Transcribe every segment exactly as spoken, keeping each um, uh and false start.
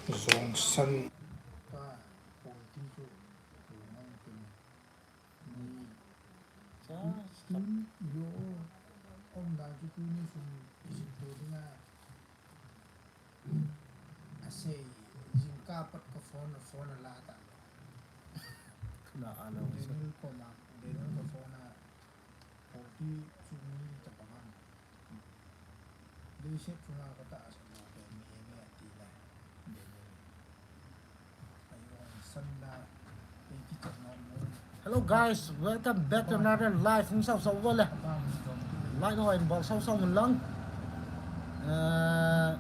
Jongsan. Pa, koi ti chu, koi nang ti. Ni. Cha, tun yo, om dan chu tuni sung, jing to dinga. Asei, jingkah pat ka phone, phone ala ta. Na alo. Daniel ko ma, Daniel ko phone a, koi ti chu ni ta pa ma. Hello guys, welcome back to another live. Hung sau sau le. Live ho in bol sau sau mun lang. Eh,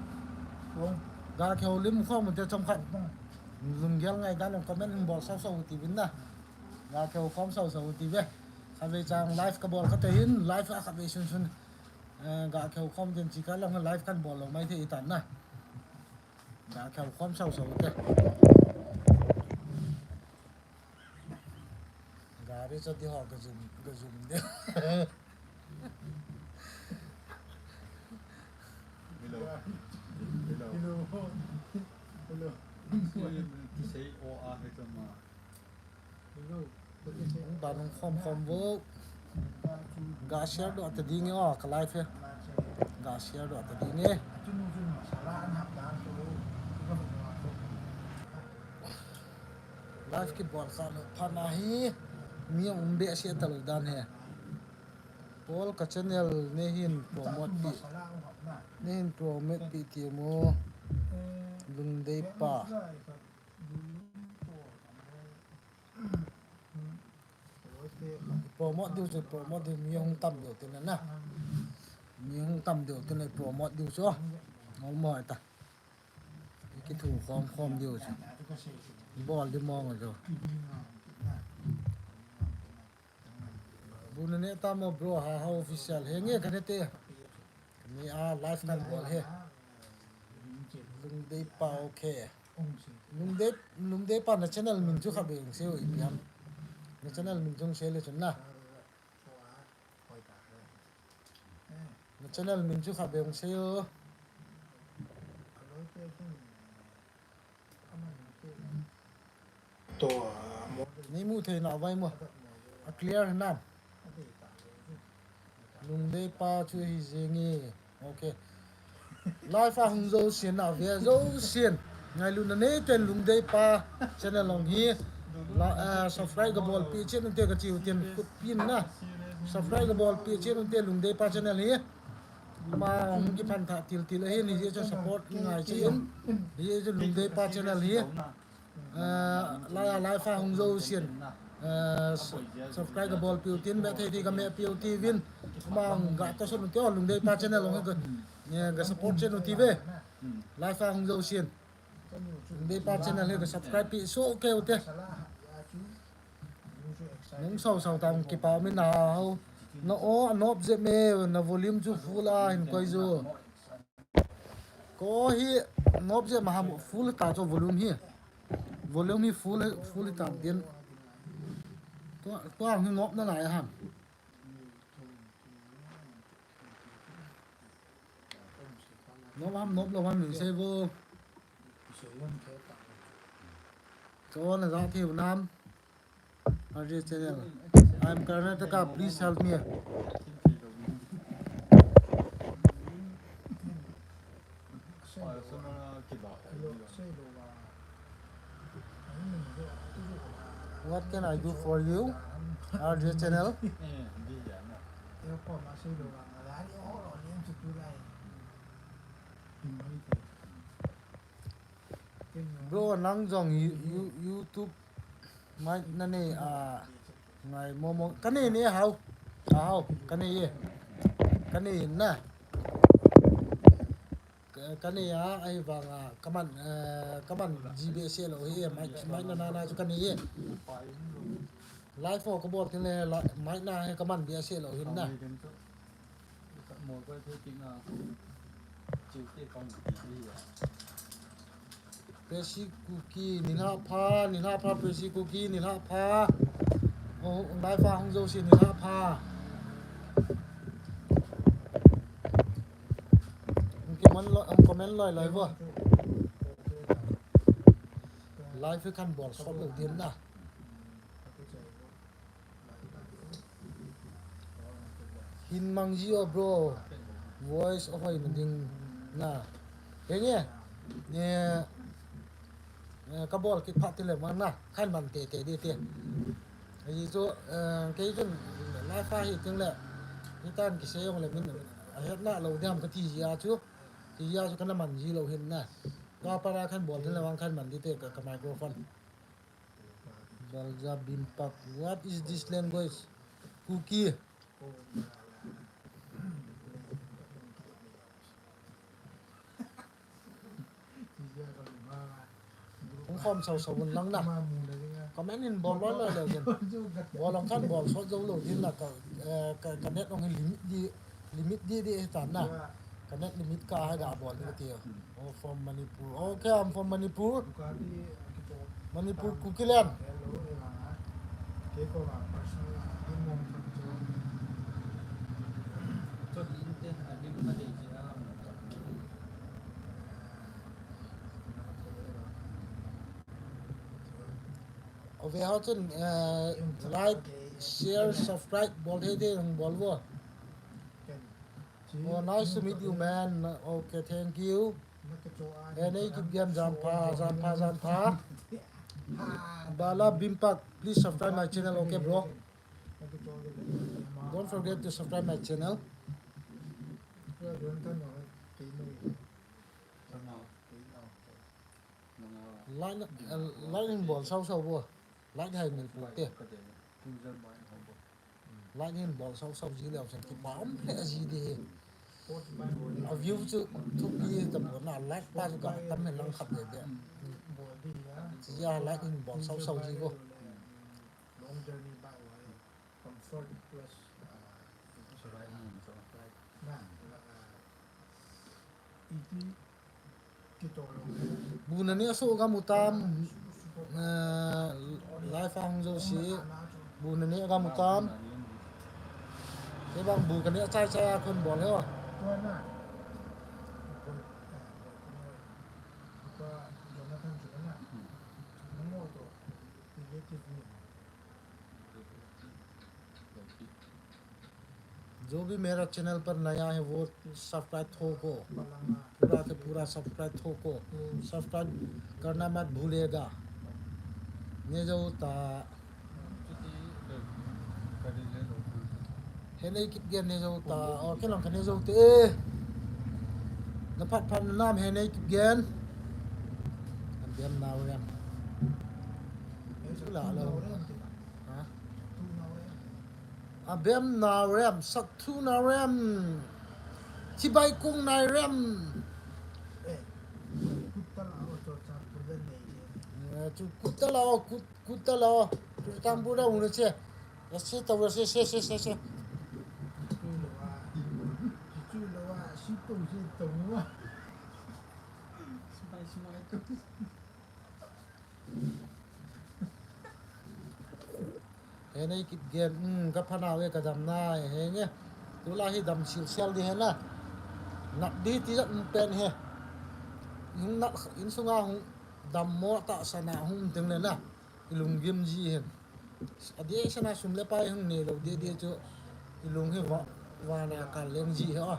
ga keu lim khom te chom khat. Lunggel ngai dan comment in bol sau sau ti vin na. Ga keu khom sau sau ti ve. Khatvei chang live ka bol kha te hin, live a khatvei sun sun. Eh, ga keu khom den chi ka lang live kan bol lou mai thei tan na. Ga keu khom sau sau te. Gari cho di ho ga zum, ga zum de. Hello. Hello. Hello. Hello. Kisei o a he to ma. Hung ban hung khom khom vo. Ga share doh ta ding e, o, ka live e. Ga share doh ta ding e. Live kibol kha lou phat na hi mi um behseh talou dan he. Paul ka channel nei hin promote pi. Nei hin promote pi ti mo. Lungdei pa. Promote diu chu, promote diu, mi hung tam diu tin na. Mi hung tam diu tin na, promote diu chu. Ngol mo ta. Kithu khom khom diu chu. Bol di mo ngo chu. Bu na ne ta mo bro, ha ha official. He nge ka ne te. Ni a live kan bol he. Lungdei pa, okay. Lungdei, Lungdei pa na channel min chu khatvei hung sei o ipi ham. Na channel min chu hung sei le chun na. Na channel min chu khatvei hung sei o. Nei mu thei na vai mo. A clear nam. Lungdei pa chu hi jing e. Okay. Live a hung jou sien na ve jou sien. Ngailutna nei ten Lungdei pa channel hung hi. La, eh, subscribe ka bol pi chen te ka chiu tin kut pin na. Subscribe ka bol pi chen te Lungdei pa channel hi. Ama hung kiphan tha til til ahin, hijeh chun support ngai chi in. Hijeh chun Lungdei pa channel hi. Eh, lai a live a hung jou sien. Eh, s-, subscribe ka bol piu tin, me thei thei ka me piu ti vin. Ama hung ga to sun te o Lungdei pa channel hung ga, eh, ga support chen u ti ve. Live a hung jou sien. Lungdei pa channel hi ka subscribe pi so keu te. Nung sau sau tang kipa mi na hau. Na o, a nop je me, na volume chu full a hin koi jo. Ko hi nop je ma ham full ta chu volume hi. Volume hi full, full ta din. Tua, tua hi nop na lai ham. Nop ham, nop lou ham, min sei vo. Cho na ja thei u nam. R J channel. I'm Karnataka, please help me. What can I do for you? R J channel. Bro, nang jong You-, You-, YouTube mai na nei a ngai mo mo. Ka nei nei hau. A hau, ka nei e. Ka nei na. Ka, ka nei a, ahivang a, ka man, eh, ka man ji behseh lou hi, mic, mic na na na chu ka nei e. Live ho ka bol tin le, la-, mic na he ka man behseh lou hin na. Presi Kuki, nilhah pha, nilhah pha, Presi Kuki, nilhah pha. Oh, live a hung jou sien, nilhah pha. Hung comment loi, hung comment loi loi vo. Live hi kan bol sot lou ding na. Hin mang ji o bro. Voice ahoi na ding na. Henge. Ne, eh, ka bol kit phat tile mang na. Kan man tete ding te. Ahi chu, eh, kei chun live a hi ting le. Hitan kisei jong le min. Ahet na lou diam kati ji a chu. Ti ji a chu kana man ji lou hin na. Ka para kan bol tile mang kan man ding te ka, ka microphone. Balja Bimpak. What is this language? Kuki. Hung khom sau sau un lang na. Comment in bol loi loi leu ding. Bol lang kan bol sot jou lou ding na ka, eh, ka, ka net ong limit di, limit di di hitan na. Ka net limit ka ha ga bol ni ka ti. Oh, from Manipur. Okay, I'm from Manipur. Manipur, Kukiland. Ove ho chun, eh, like, share, subscribe bol thei thei hung bol vo. Oh, nice to meet you, man. Okay, thank you. Henei Kipgen, jan pha, jan pha, jan pha. Bala Bimpak, please subscribe my channel, okay, bro? Don't forget to subscribe my channel. Like, eh, like in bol sau sau vo. Like hai mil pu te. Like in bol sau sau ji leu chun kipa um lheh ji ding hi. A view chu thupi ta pon a, like pa chu ka tam hen lang khat le be. Chi a like in bol sau sau ji vo. Long journey by way, comfort plus, uh, na, uh, iti Bu nani aso gam u tam, eh, live a hung jouse. Bu nani gam u tam. Kei bang bu kani achai chai a kon bol he o. जो भी मेरा चैनल पर नया है, वो सब्सक्राइब ठोको, पूरा के पूरा सब्सक्राइब ठोको, सब्सक्राइब करना मत भूलेगा। Ne jou ta. Henei Kipgen ne jou ta. Oh, kei lang ka ne jou te. Na phat phat nam Henei Kipgen. Abem Naorem. Chu la lo. Ha? Abem Naorem, Sakthu Naorem, Chibai Kung Naorem. Eh, chu kut ta la o, kut, kut ta la o, kut, kut ta la o. Chu tam bu da un che. Ya se ta wa se, se, se, se, se. Chu lo wa, chu lo wa, si to, si to wa. Smai, smai to. Henei Kipgen, um, ka pha nau e, ka dam nai, henge. Tulai hi dam sil sel di hena. Nat di ti jat um pen he. Hung nat, insunga hung dam mo ta sana hung ding le na. I lunggim ji hen. Adeh sana sum le pai hung nei lou deh deh chu. I lung hi va, vana kal leng ji he o.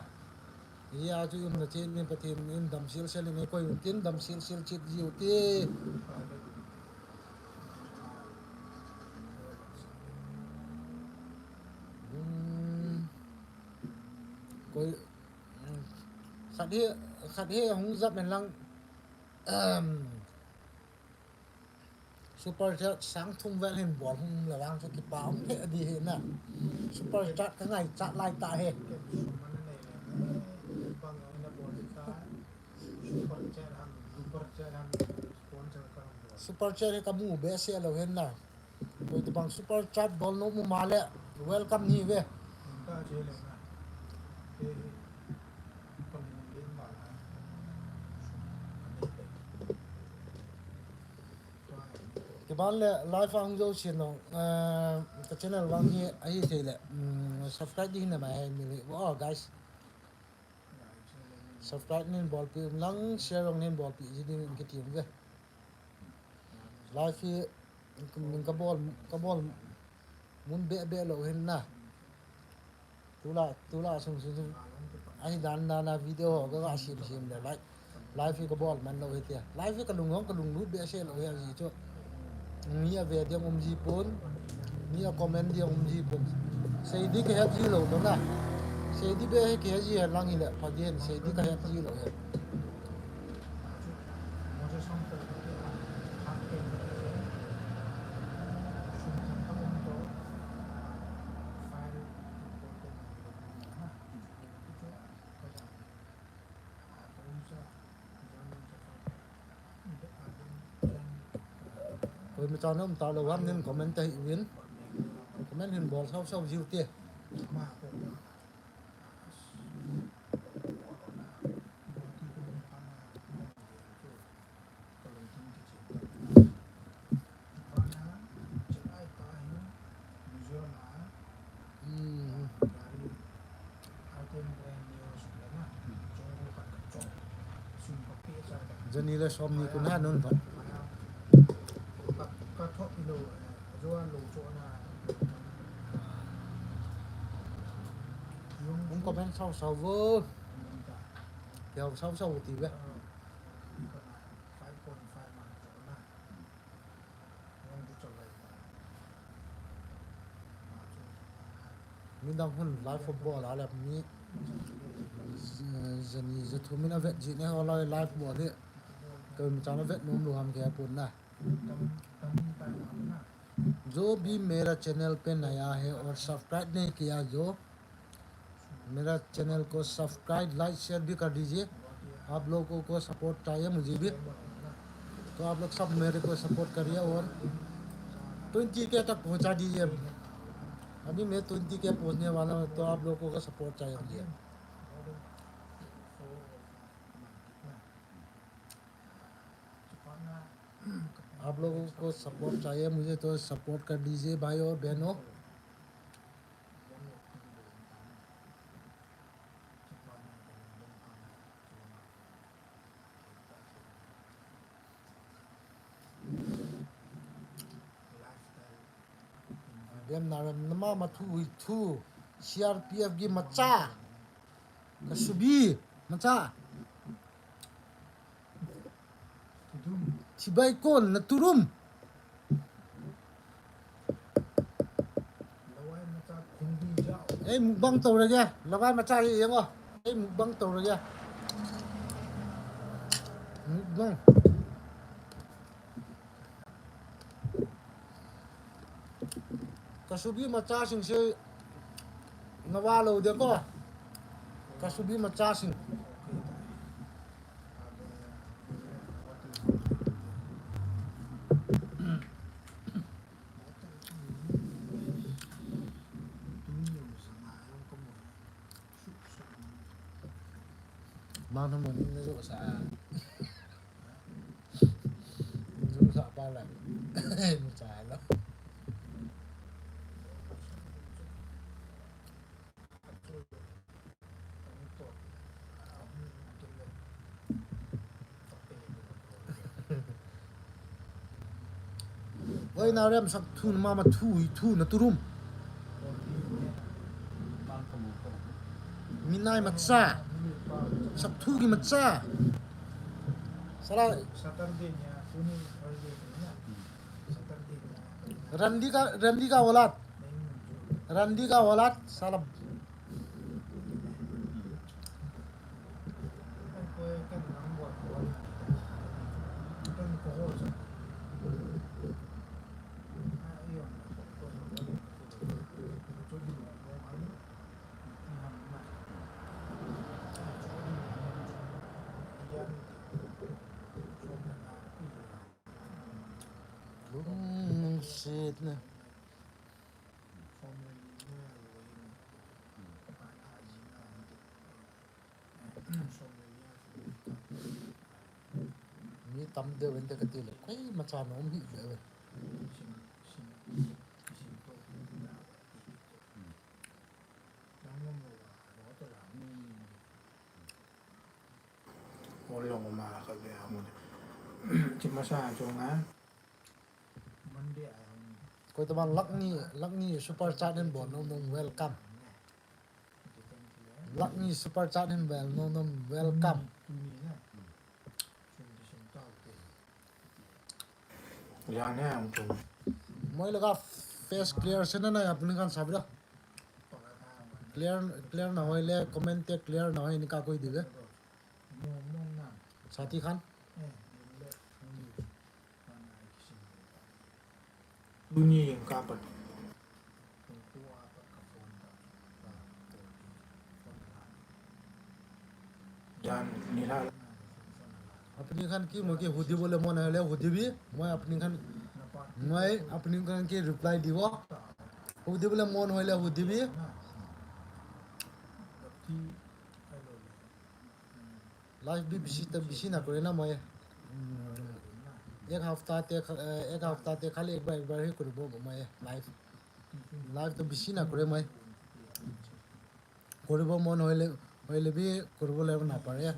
Hia chu i umna chen in Pathen in dam sil sel in eikoi un tin, dam sil sel chet ji u te. Dum. Koi, um, khat hi, khat hi hung jap men lang, um, Super chat sang thum vel hin bol hung le vang chu kipa um lheh di hi na. Super chat ka ngaichat lai ta hi. Super chat hi ka mu behseh lou hin na. Koi tobang super chat bol nom um le welcome ni ve. Kiban le live a hung jou sin nong, eh, ka channel vang hi ahi thei le, mm, subscribe ding na mai hai mi le, oh, guys. Subscribe nin bolpi um lang, share jong nin bolpi ji ding in kiti um ve. Live hi min kabol, kabol mun beh beh lou hin na. Tulai, tulai sung sung sung. Ahi dan dan a video ho ka, ka sim sim le live. Live hi kabol man lou hi tia. Live hi kalung hong kalung lut behseh lou hi ahi chu. Mi ave ding um ji pon. Mi a comment ding um ji pon. Seidi kahet ji lou to na. Seidi beh hi kahet ji hen lang hile pha ding, seidi kahet ji lou hi. Koima cha na um talou ham, nin comment ta hih uvin. Comment hin bol sau sau jiu te. Hmm. Jani le som ni kun ha nun phat. Hung comment sau sau vo. Keu sau sau ti ve. Midang hun live football a le mi, eh, jani jathum in avet ji ne ho lai live bol hi. Koima chan avet nom lou ham kei pon na. जो भी मेरा चैनल पे नया है और सब्सक्राइब नहीं किया, जो मेरा चैनल को सब्सक्राइब, लाइक, शेयर भी कर दीजिए। आप लोगों को सपोर्ट चाहिए मुझे भी, तो आप लोग सब मेरे को सपोर्ट करिए और ट्वेंटी के तक पहुंचा दीजिए। अभी मैं ट्वेंटी के पहुंचने वाला हूँ, तो आप लोगों को सपोर्ट चाहिए मुझे। आप लोगों को सपोर्ट चाहिए मुझे, तो सपोर्ट कर दीजिए भाई और बहनों। Bem na ram nama mathu hui thu, C R P F gi macha. Kasubi, macha. Thibai kon, naturum. Ei, mukbang tou rage. Lawai macha hi yeng o. Ei, mukbang tou rage. Mukbang. Kasubi macha sing se nawa lou de ko. Kasubi macha sing. Mang thaman na jo sa. Ju sa pa la. Mu cha lo. Oi, na rem sak thu na mama thu hi thu na turum. Minai macha. Sak thu ki macha. Sala. Saturday nia, tuni Thursday nia. Saturday nia. Randi ka, Randi ka olat. Randi ka olat, sala. Lungsetna. Mi tam deuh in te kati le, koimacha nom hih leuve. Ol long ma kha ve ha mo. Chi masa chunga. Koi taban lakh ni, lakh ni super chat hin bol nom nom, welcome. Lakh ni super chat hin bol nom nom, welcome. Moi laga face clear se na na apni khan sabda. Clear, clear na hoile comment te clear na hoi ni ka koi dibe. Sati khan. Tuni jeng ka pat. Jan nila. Apni khan ki mo ki hudi bole mon hoile hudi bi. Moi apni khan, moi apni khan ki reply dibo. Hudi bole mon hoile hudi bi. Life bi bisi ta bisi na kore na moi. Ek hafta te kha-, eh, ek hafta te khali ek bar ek bar hi kore bo moi life. Life to bisi na kore moi. Kore bo mon hoile, hoile bi kore bo le na pare.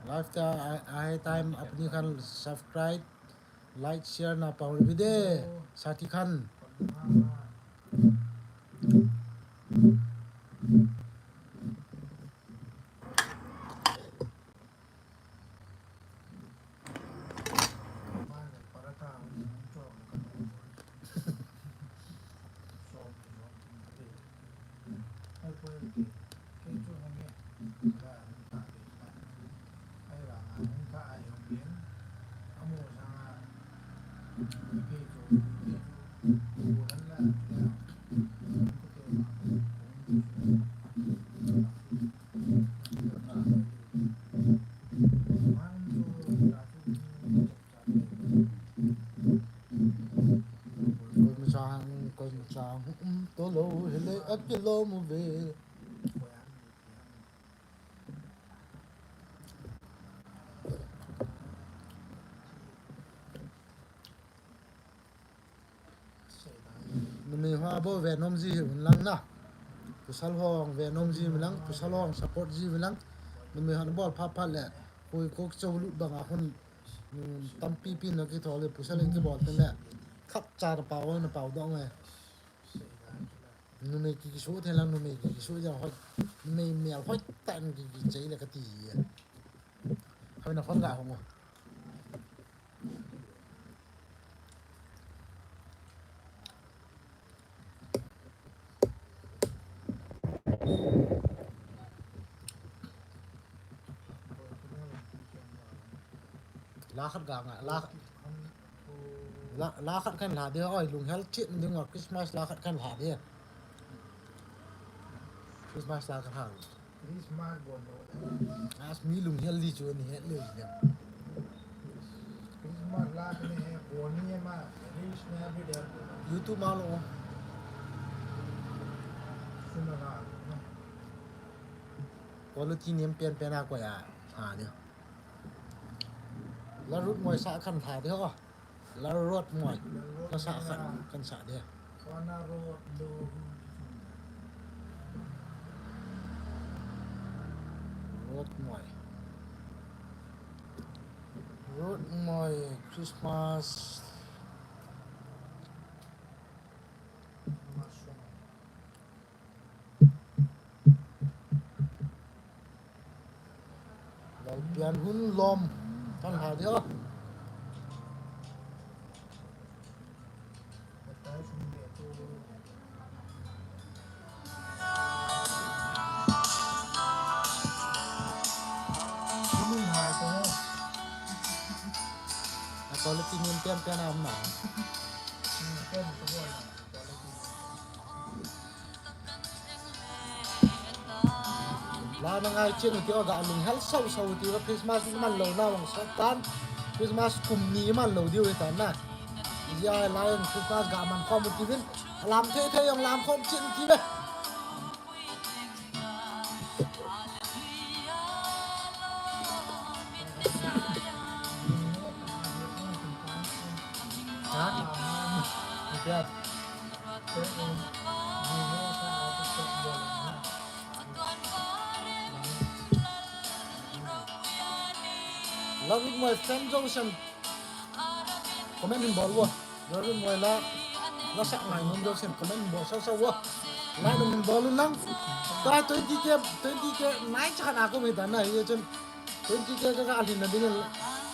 Life ta a, a time apni khan subscribe, like, share na pau bide, sati khan. Koima chang, koima chang, um, to lo, hele, akilom uve. Numei ho bou ve nom ji uvin lang na. Pasal ho ve nom ji uvin lang, pasal ho support ji uvin lang. Numei ho bol phat phat le, koi kok chou lut bang a hun, um, tampi pi na kithol le, pasal in kibol te le. Khat cha na pau, na pau dong e. Numei ki kisu the lang, numei ki kisu ja hoi. Numei mel hoi tan ki kichei le kati e. Hoi na phone ga hong. La khat ga nga, la, la, la khat kan la dia, oi, lunghel chet ding a Christmas la khat kan la dia. Christmas la khat hang. Christmas bon lo. As mi lunghel di chu ni het le ni. Christmas la ni he bon ni ma. Christmas bi de. YouTube ma lo. Suna la. Quality nem pen pen a ko ya. Ha dia. La rut moi sa kan tha dia. La rot moi. Ka sa khat, kan sa dia. Rot moi. Rot moi Christmas. Lalpian hun lom. Kan ha dia. Quality nem pian pian am na. La na ngai chen u ti o ga lunghel sau sau u ti va Christmas man lo na vang sa tan. Christmas kum ni man lo diu tan na. Ia la in Christmas ga man khom u ti vin. Lam the the jong lam khom chen u ti ve. Ha? Ipi at? Tua tuan bol in na. Tua tuan bol in na. Lalrutmoi fan jousen comment hin bol vo. Lalrutmoi la, la sak ngai nom jousen comment hin bol sau sau vo. Like dong hin bol un lang. Tua twenty K, twenty K nai cha khat a ko mi ta na hi chun. Twenty K ka ka alhin na ding in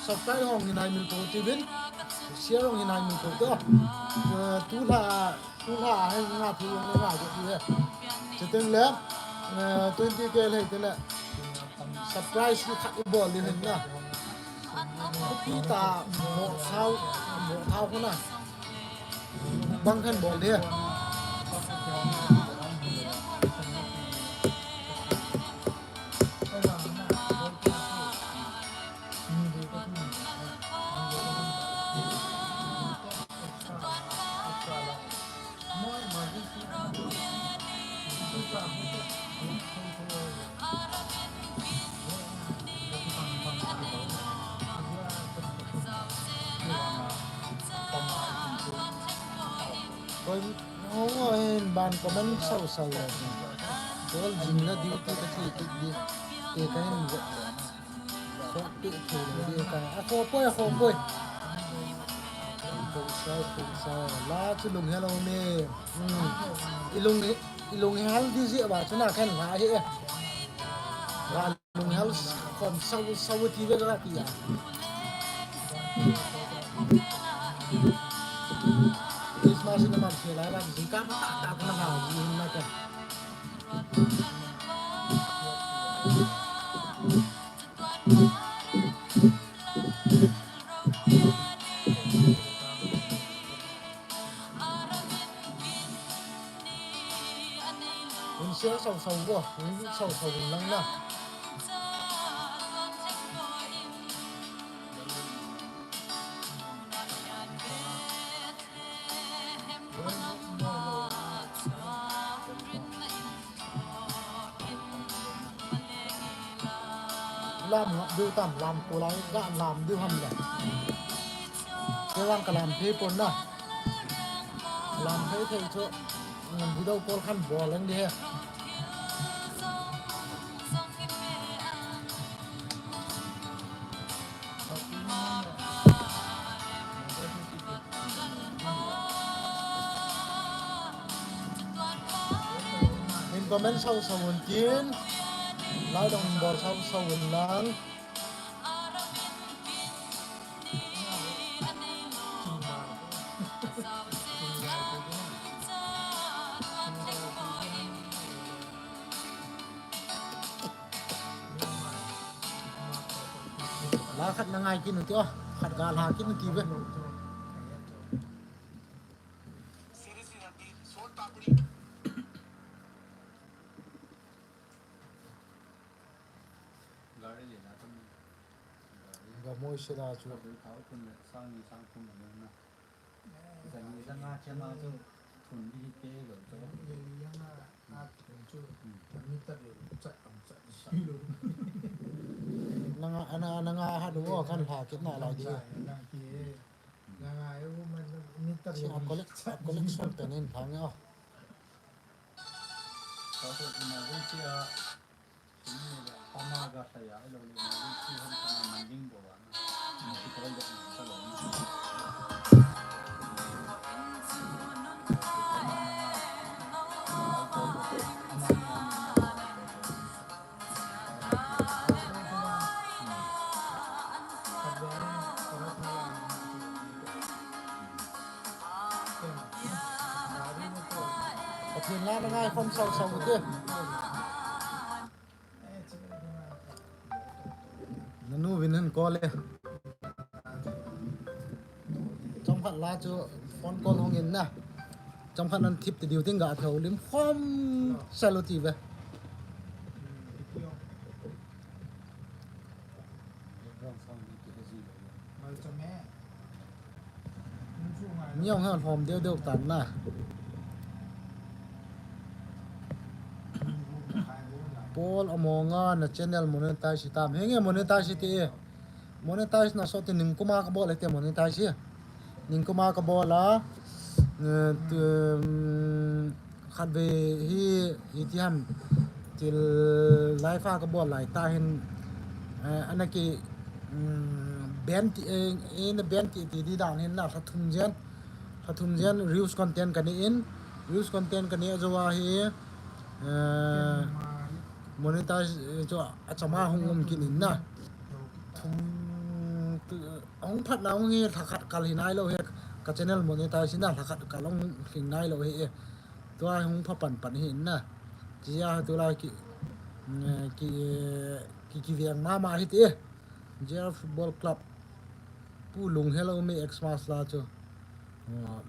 subscribe hong hin hai mil ko ti bin. Share hong hin hai mil ko to. Eh, tu la, tu la hai nga tu nga ko tu he. Chuteng le, eh, twenty K le teng le. Surprise ni khat i bol ding hin na. Khopi ta mo thao, mo thao ko na. Bang khan bol ding. Koi, oh, hin ban comment sau sau le. Kol jing na duty ka thi kit di. Te ka hin vet le. Kho pe thu le di ka. A kho poi, a kho poi. Kho sa, kho sa. La chu lunghel o me. Hmm. I lung, i lunghel di ji ba chu na khen ha he. Ga lunghel khom sau, sau ti ve ka ti ya. Christmas in a man se la la jing ka ta ta na ha ji na ka. Hun share sau sau vo, hun sau sau vun lang na. Lam ngap diu tam, lam ko lai ga lam diu ham le. Kei vang ka lam phei pon na. Lam phei thei chu, mm, video call khan bol leng di he. Min comment sau sau un tin. Lai dong bol sau sau un lang. La khat na ngai kin u ti o, khat ga la kin u ti ve. Gari le na tum. Ga moi se da chu. Gari thao tum le, sang ni sang tum le na. Jani janga chema chu thun di pe lo chu. Jani janga a thun chu. Hmm. Ami ta le chat am chat si lo. Nanga, ana, nanga ha du kan ha kit na la di. Nanga e u man mi ta le. Collect, collection pen in thang ya. Ka chu emergency a. Pathen la na ngai khom sau sau te. Nanu vin han call e. Chomkhat la chu phone call hung in na. Chomkhat nan thip ti diu ting ga thau lim khom salo ti ve. Niang ha hom deu deu tan na. Paul Amonga na channel monetize tam. Henge monetize ti e. Monetize na so ti ningkuma ka bol e te monetize. Ningkuma ka bol a. Eh, tu, um, Khatvei hi, hi ti ham, til live a ka bol lai ta hin, eh, ana ki, Ban ti, eh, in ban ti ti di dan hin na, lha thum jen. Lha thum jen reuse content ka nei in. Reuse content ka nei a jou a hi, eh, monetize, eh, chu achama hung um kit in na. Thum, hung phat na hung hi lha khat kal hi nai lou hi, ka channel monetize na lha khat kal hung hing nai lou hi. Tua hung pha pan pan hi in na. Chia tulai ki, eh, ki, ki, ki veng mama hi ti. J R Football Club. Pu lunghel a um e Xmas la chu. Ah,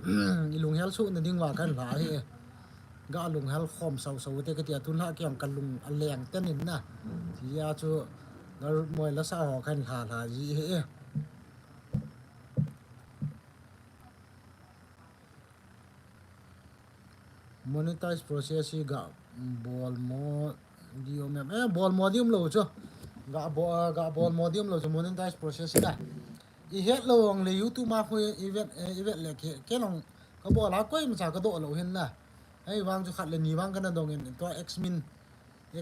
i lunghel suh na ding va kan la hi. Ga lunghel khom sau sau te ka tia tun la kiang ka lung a leng ten in na. Tia chu la moi la sa ho kan la la ji hi. Monetize process hi ga bol mo di um em? Eh, bol mo di um lou chu. Ga bo-, ga bol mo di um lou chu monetize process hi ga. I het lou ang le YouTube ma khu i vet, eh, i vet le ke, ke long ka bol a koima cha ka doh lou hin na. Hei vang chu khat le ni vang ka na dong in tua X min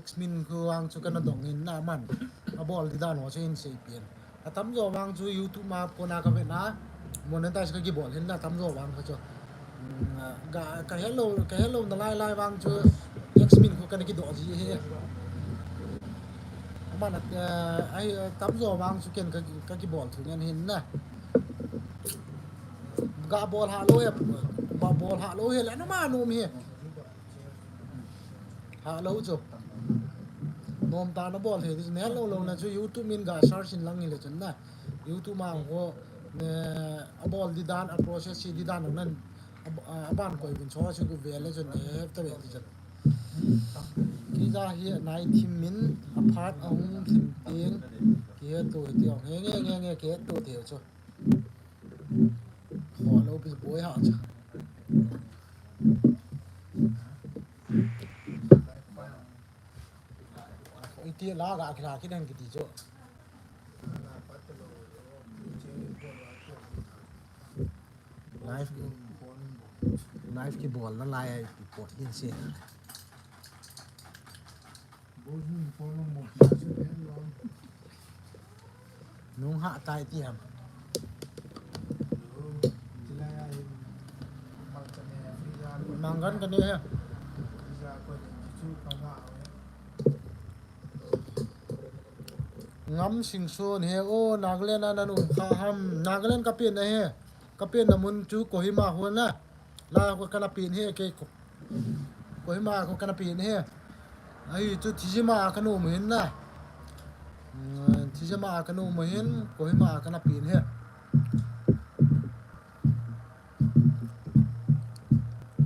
X min khu vang chu ka na dong hin na man. A bol di dan ho chu hin sei pian. A tam jo vang chu YouTube ma kona ka vet na. Monetize ka ki bol hin na tam jo vang ka chu. Mm, ga, ka hello, ka hello na lai lai vang chu X min khu ka na ki doh ji hi. A man, eh, ai, tam jo vang chu ken ka, ka ki bol thu ngen hin na. Ga bol ha lou e, ba bol ha lou he le na ma lum hi. Ha lou chu. Nom ta na bol thei di, ne lou lou na chu YouTube min ga search in lang hi le chun na. YouTube ma ko, ne, a bol di dan, a process hi di dan nan. A, a ban koi bin cho chu ku ve le chun ne, ta ve di chun. Ki ja hi nai thim min, a phat a hung thim ting, ki he tu ti ong, nge, nge, nge, nge, ki he tu ti chu. Ho lo pi boi ha cha. Iti la ga kila ki dang kiti jo. Live ki, live ki bol na lai ai report hin se. Nung ha tai ti ham. Mang gan ka ne he. Ngam sing sun he o, Nagaland a nan um kha ham. Nagaland ka pen na he. Ka pen na mun chu Kohima hon na. La ko ka na pen he ke ko. Kohima ko ka na pen he. Ai chu Thijima ka na um hin na. Mm, Thijima ka na um hin, Kohima ka na pen he.